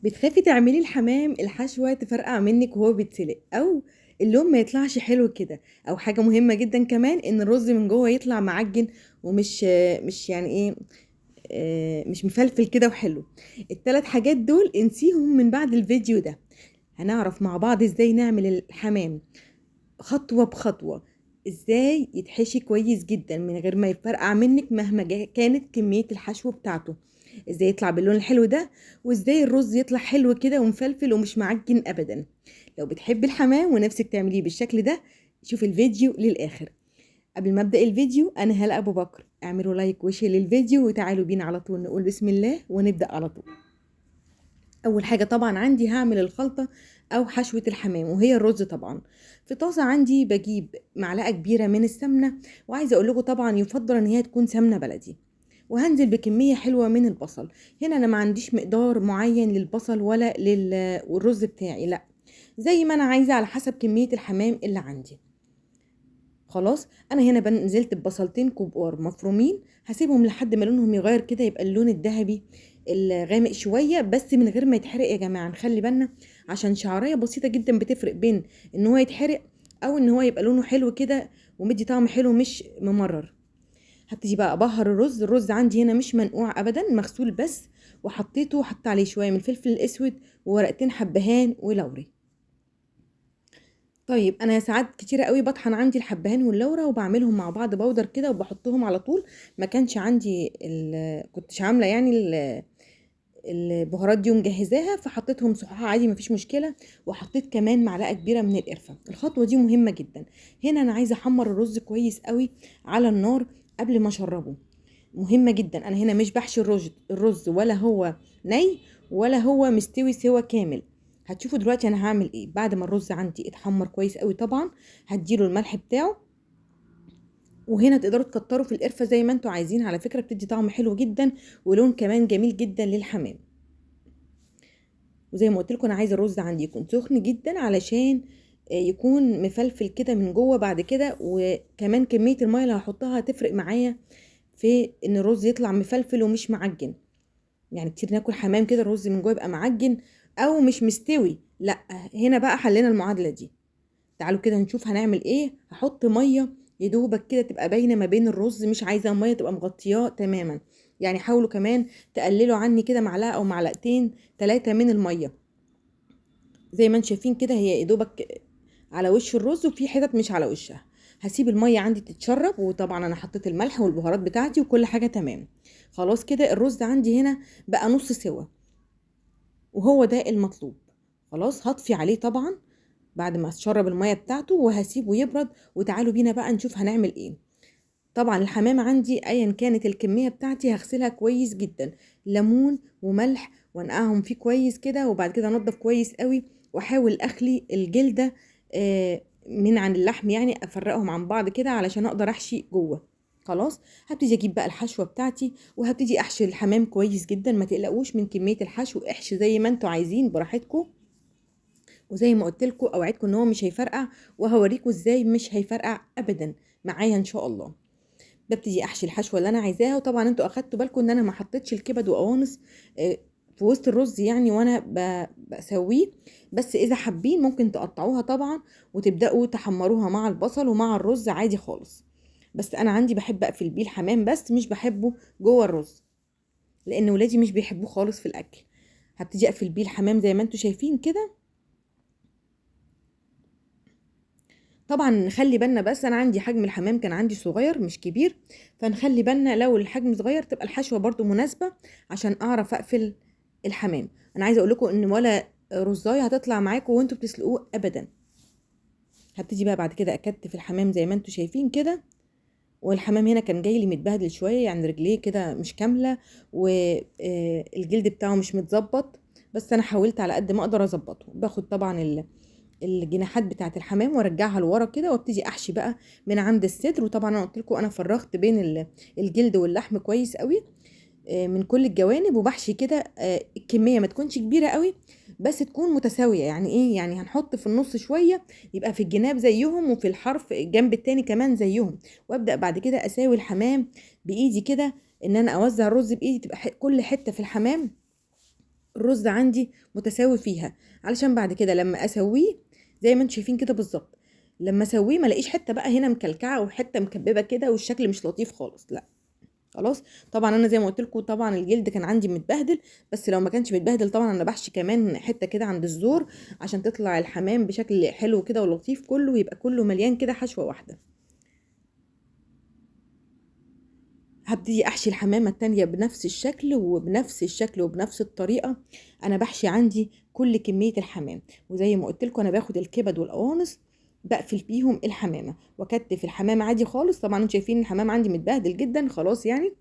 بتخافي تعملي الحمام الحشوة تفرقع منِّك وهو بيتسلق، أو اللون ما يطلعش حلو كده، أو حاجة مهمة جدًا كمان إن الرز من جوّه يطلع معجّن ومش مش يعني إيه، مش مفلفل كده وحلو. ال3 حاجات دول انسيهم من بعد الفيديو ده. هنعرف مع بعض إزاي نعمل الحمام خطوة بخطوة، إزاي يتحشي كويس جدًا من غير ما يفرقع منِّك مهما كانت كمية الحشو بتاعته، إزاي يطلع باللون الحلو ده، وإزاي الرز يطلع حلو كده ومفلفل ومش معجن أبدًا. لو بتحبي الحمام ونفسك تعمليه بالشكل ده شوفي الفيديو للآخر. قبل ما أبدأ الفيديو أنا هالة أبو بكر، اعملوا like و share للفيديو وتعالوا بينا على طول نقول بسم الله ونبدأ على طول. أول حاجة طبعا عندي هعمل الخلطة أو حشوة الحمام وهي الرز. طبعا في طاسة عندي بجيب معلقة كبيرة من السمنة، وعايزة أقول لكم طبعا يفضل إن هي تكون سمنة بلدي، وهنزل بكمية حلوة من البصل. هنا أنا ما عنديش مقدار معين للبصل ولا للرز بتاعي، لا زي ما أنا عايزة على حسب كمية الحمام اللي عندي. خلاص أنا هنا نزلت ببصلتين كبار مفرومين، هسيبهم لحد ما لونهم يغير كده، يبقى اللون الذهبي الغامق شوية بس من غير ما يتحرق يا جماعة. نخلي بالنا عشان شعرية بسيطة جدا بتفرق بين ان هو يتحرق او ان هو يبقى لونه حلو كده ومدي طعم حلو مش ممرر. هبتدي بقى ابهر الرز. الرز عندي هنا مش منقوع ابدا، مغسول بس، وحطيته وحطيت عليه شوية من الفلفل الاسود وورقتين حبهان ولوري. طيب انا ساعات كتيرة قوي بطحن عندي الحبهان واللورة وبعملهم مع بعض بودر كده وبحطهم على طول. ما كانش عندي كنتش عامله يعني البهارات دي ومجهزاها، فحطيتهم صحاح عادي مفيش مشكلة. وحطيت كمان معلقه كبيرة من القرفه. الخطوة دي مهمة جدا. هنا انا عايزه احمر الرز كويس قوي على النار قبل ما اشربه، مهمة جدا. انا هنا مش بحشي الرز ولا هو ني ولا هو مستوي سوا كامل. هتشوفوا دلوقتي انا هعمل ايه. بعد ما الرز عندي اتحمر كويس قوي طبعا هديله الملح بتاعه، وهنا تقدروا تكتروا في القرفه زي ما انتوا عايزين، على فكرة بتدي طعم حلو جدا ولون كمان جميل جدا للحمام. وزي ما قلت لكم انا عايزه الرز عندي يكون سخن جدا علشان يكون مفلفل كده من جوه بعد كده، وكمان كمية المية اللي هحطها هتفرق معايا في ان الرز يطلع مفلفل ومش معجن. يعني كتير ناكل حمام كده الرز من جوه يبقى معجن او مش مستوي، لا هنا بقى حلينا المعادلة دي. تعالوا كده نشوف هنعمل ايه. هحط مية يدوبك كده تبقى باينة ما بين الرز، مش عايزه المية تبقى مغطياه تماما، يعني حاولوا كمان تقللوا عني كده معلقه او معلقتين 3 من المية. زي ما انتم شايفين كده هي يدوبك على وش الرز وفي حتت مش على وشها. هسيب المية عندي تتشرب، وطبعا انا حطيت الملح والبهارات بتاعتي وكل حاجة تمام. خلاص كده الرز عندي هنا بقى نص سوا وهو ده المطلوب. خلاص هطفي عليه طبعا بعد ما اتشرب المية بتاعته وهسيبه يبرد. وتعالوا بينا بقى نشوف هنعمل ايه. طبعا الحمام عندي ايا كانت الكمية بتاعتي هغسلها كويس جدا، ليمون وملح وانقعهم فيه كويس كده، وبعد كده انضف كويس قوي، واحاول اخلي الجلدة من عن اللحم، يعني افرقهم عن بعض كده علشان اقدر احشي جوه. خلاص هبتدي اجيب بقى الحشوه بتاعتي وهبتدي احشي الحمام كويس جدا. ما تقلقوش من كمية الحشو، احشي زي ما انتوا عايزين براحتكم. وزي ما قلت لكم اوعدكم ان هو مش هيفرقع، وهوريكم ازاي مش هيفرقع ابدا معايا ان شاء الله. ببتدي احشي الحشوه اللي انا عايزاها. وطبعا انتوا اخدتوا بالكم ان انا ما حطيتش الكبد وقوانص في وسط الرز يعني وانا بسويه، بس اذا حابين ممكن تقطعوها طبعا وتبداوا تحمروها مع البصل ومع الرز عادي خالص. بس انا عندي بحب اقفل بيه الحمام بس، مش بحبه جوه الرز لان ولادي مش بيحبوه خالص في الاكل. هبتدي اقفل بيه الحمام زي ما انتوا شايفين كده. طبعا نخلي بالنا، بس انا عندي حجم الحمام كان عندي صغير مش كبير، فنخلي بالنا لو الحجم صغير تبقى الحشوه برضو مناسبة عشان اعرف اقفل الحمام. انا عايزه اقول لكم ان ولا رزايه هتطلع معاكم وانتوا بتسلقوه ابدا. هبتدي بقى بعد كده اكتف الحمام زي ما انتوا شايفين كده. والحمام هنا كان جاي لي متبهدل شوية، يعني رجليه كده مش كاملة والجلد بتاعه مش متظبط، بس انا حاولت على قد ما اقدر اظبطه. باخد طبعا الجناحات بتاعه الحمام وارجعها لورا كده، وابتدي احشي بقى من عند الصدر. وطبعا انا قلت لكم انا فرغت بين الجلد واللحم كويس قوي من كل الجوانب، وبحشي كده. الكمية ما تكونش كبيرة قوي بس تكون متساوية. يعني ايه؟ يعني هنحط في النص شوية يبقى في الجناب زيهم، وفي الحرف الجنب التاني كمان زيهم. وابدا بعد كده اساوي الحمام بايدي كده، ان انا اوزع الرز بايدي تبقى كل حتة في الحمام الرز عندي متساوي فيها، علشان بعد كده لما اسويه زي ما انتم شايفين كده بالظبط، لما اسويه ما الاقيش حتة بقى هنا مكلكعه وحتة مكببه كده والشكل مش لطيف خالص، لا خلاص. طبعا انا زي ما قلت لكم طبعا الجلد كان عندي متبهدل، بس لو ما كانش متبهدل طبعا انا بحشي كمان حتة كده عند الزور عشان تطلع الحمام بشكل حلو كده ولطيف كله، ويبقى كله مليان كده حشوه واحدة. هبتدي احشي الحمامة التانية بنفس الشكل وبنفس الشكل وبنفس الطريقة. انا بحشي عندي كل كمية الحمام، وزي ما قلت لكم انا باخد الكبد والقوانص بقفل بيهم الحمامة واكتف الحمام عادي خالص. طبعا انتوا شايفين الحمام عندي متبهدل جدا خلاص يعني،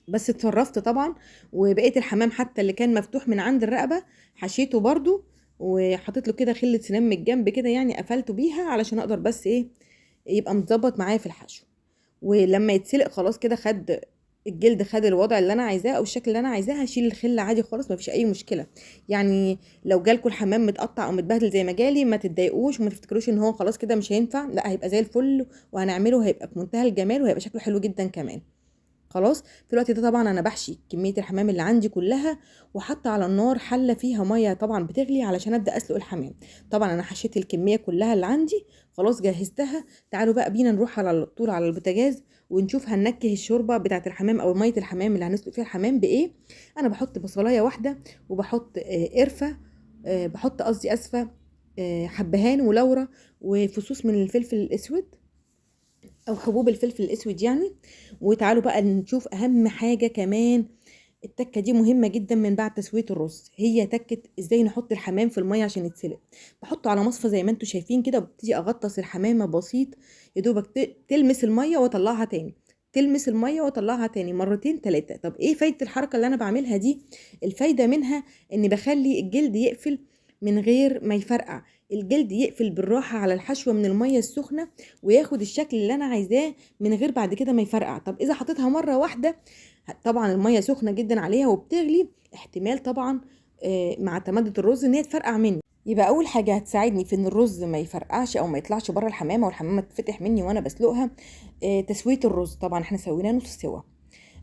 بس اتصرفت طبعا. وبقيت الحمام حتى اللي كان مفتوح من عند الرقبة حشيته برده، وحطيت له كده خله سنان من الجنب كده يعني، قفلته بيها علشان اقدر بس ايه يبقى متظبط معايا في الحشو. ولما يتسلق خلاص كده خد الجلد، خد الوضع اللي انا عايزاه او الشكل اللي انا عايزاه، هشيل الخلة عادي خالص مفيش اي مشكلة. يعني لو جالكوا الحمام متقطع او متبهدل زي ما جالي ما تتضايقوش وما تفتكروش ان هو خلاص كده مش هينفع، لا هيبقى زي الفل وهنعمله، هيبقى في منتهى الجمال وهيبقى شكله حلو جدا كمان. خلاص في الوقت ده طبعا انا بحشي كمية الحمام اللي عندي كلها، وحاطه على النار حله فيها مية طبعا بتغلي علشان ابدا اسلق الحمام. طبعا انا حشيت الكمية كلها اللي عندي خلاص جهزتها. تعالوا بقى بينا نروح على طول على البوتاجاز ونشوف هننكه الشوربة بتاعه الحمام او مية الحمام اللي هنسلق فيها الحمام بايه. انا بحط بصلايه واحدة، وبحط قرفه، بحط قصدي اسفه حبهان ولورا وفصوص من الفلفل الاسود او حبوب الفلفل الاسود يعني. وتعالوا بقى نشوف اهم حاجة كمان، التكه دي مهمة جدا من بعد تسويه الرز، هي تكه ازاي نحط الحمام في المية عشان يتسلق. بحطه على مصفى زي ما انتم شايفين كده، وببتدي اغطس الحمامة بسيط يا دوبك تلمس المية واطلعها تاني، تلمس المية واطلعها تاني مرتين ثلاثة. طب ايه فايده الحركة اللي انا بعملها دي؟ الفايدة منها ان بخلي الجلد يقفل من غير ما يفرقع، الجلد يقفل بالراحة على الحشوه من المية السخنة وياخد الشكل اللي انا عايزاه من غير بعد كده ما يفرقع. طب اذا حطيتها مرة واحدة طبعا المية سخنة جدا عليها وبتغلي، احتمال طبعا مع تمدد الرز ان هي تفرقع مني. يبقى اول حاجة هتساعدني في ان الرز ما يفرقعش او ما يطلعش بره الحمامة والحمامه تتفتح مني وانا بسلقها تسويه الرز. طبعا احنا سويناه نص سوا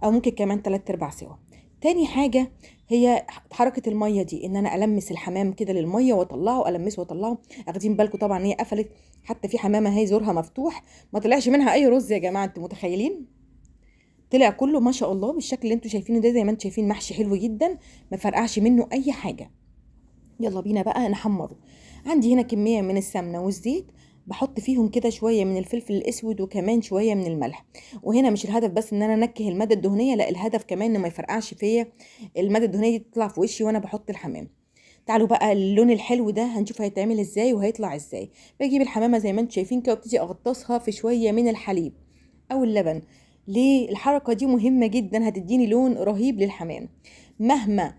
او ممكن كمان 3/4 سوا. تاني حاجة هي حركة المية دي، ان انا المس الحمام كده للمية واطلعه، المسه واطلعه. اخدين بالكم طبعا هي قفلت، حتى في حمامه هي زورها مفتوح ما طلعش منها اي رز يا جماعة، انتوا متخيلين؟ طلع كله ما شاء الله بالشكل اللي انتوا شايفينه ده، زي ما انتوا شايفين محشي حلو جدا ما فرقعش منه اي حاجة. يلا بينا بقى نحمره. عندي هنا كمية من السمنة والزيت، بحط فيهم كده شوية من الفلفل الاسود وكمان شوية من الملح. وهنا مش الهدف بس ان انا انكه المادة الدهنية، لا الهدف كمان ان ما يفرقعش فيا المادة الدهنية دي تطلع في وشي وانا بحط الحمام. تعالوا بقى اللون الحلو ده هنشوف هيتعمل ازاي وهيطلع ازاي. بجيب الحمامة زي ما انتم شايفين كده وابتدي اغطسها في شوية من الحليب او اللبن. ليه الحركة دي مهمة جدا؟ هتديني لون رهيب للحمام. مهما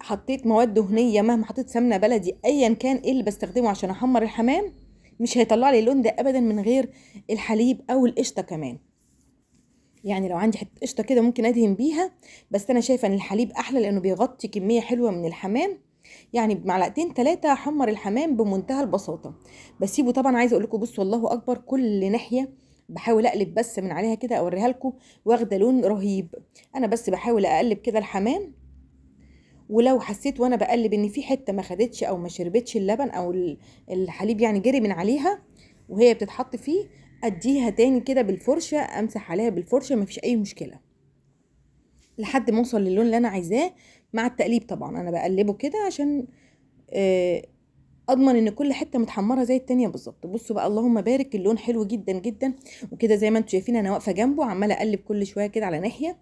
حطيت مواد دهنية، مهما حطيت سمنه بلدي، ايا كان ايه اللي بستخدمه عشان احمر الحمام، مش هيطلع لي اللون ده ابدا من غير الحليب او القشطه كمان. يعني لو عندي حتة قشطه كده ممكن ادهن بيها، بس انا شايفه ان الحليب احلى لانه بيغطي كمية حلوة من الحمام. يعني بمعلقتين 3 احمر الحمام بمنتهى البساطة. بسيبه طبعا، عايزه اقول لكم بصوا الله اكبر، كل ناحية بحاول اقلب بس من عليها كده اوريها لكم، واخده لون رهيب. انا بس بحاول اقلب كده الحمام، ولو حسيت وانا بقلب ان في حتة ما خدتش او ما شربتش اللبن او الحليب يعني جري من عليها وهي بتتحط فيه، اديها تاني كده بالفرشه، امسح عليها بالفرشه، مفيش اي مشكلة لحد ما اوصل للون اللي انا عايزاه. مع التقليب طبعا انا بقلبه كده عشان اضمن ان كل حتة متحمره زي التانية بالظبط. بصوا بقى اللهم بارك، اللون حلو جدا جدا. وكده زي ما انتم شايفين انا واقفة جنبه عماله اقلب كل شوية كده على ناحية،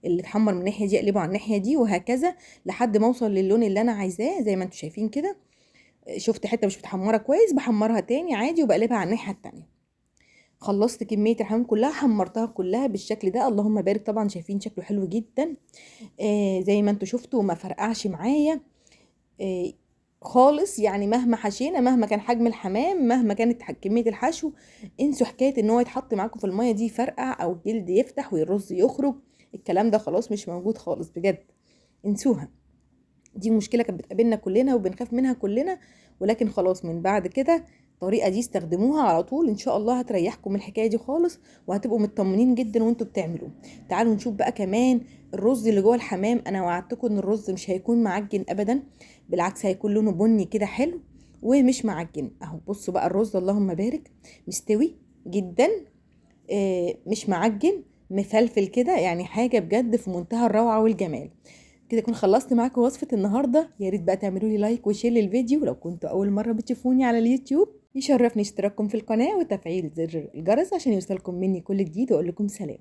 اللي اتحمر من الناحية دي اقلبه على الناحية دي، وهكذا لحد ما اوصل للون اللي انا عايزاه. زي ما انتم شايفين كده، شفت حتة مش متحمره كويس بحمرها تاني عادي وبقلبها على الناحية التانية. خلصت كمية الحمام كلها، حمرتها كلها بالشكل ده اللهم بارك. طبعا شايفين شكله حلو جدا، زي ما انتم شفتوا ما فرقعش معايا خالص. يعني مهما حشينا، مهما كان حجم الحمام، مهما كانت كمية الحشو، انسوا حكاية ان هو يتحط معاكم في المية دي فرقع او الجلد يفتح والرز يخرج، الكلام ده خلاص مش موجود خالص بجد، انسوها. دي مشكلة كانت بتقابلنا كلنا وبنخاف منها كلنا، ولكن خلاص من بعد كده الطريقة دي استخدموها على طول ان شاء الله، هتريحكم من الحكاية دي خالص، وهتبقوا مطمنين جدا وانتوا بتعملوه. تعالوا نشوف بقى كمان الرز اللي جوه الحمام. انا وعدتكم ان الرز مش هيكون معجن ابدا، بالعكس هيكون لونه بني كده حلو ومش معجن اهو. بصوا بقى الرز اللهم بارك مستوي جدا، مش معجن، مفلفل كده، يعني حاجة بجد في منتهى الروعة والجمال. كده اكون خلصت معاكم وصفه النهارده. يا ريت بقى تعملوا لي like و share للفيديو، لو كنتوا اول مرة بتشوفوني على اليوتيوب يشرفني اشتراككم في القناة وتفعيل زر الجرس عشان يوصلكم مني كل جديد، واقول لكم سلام.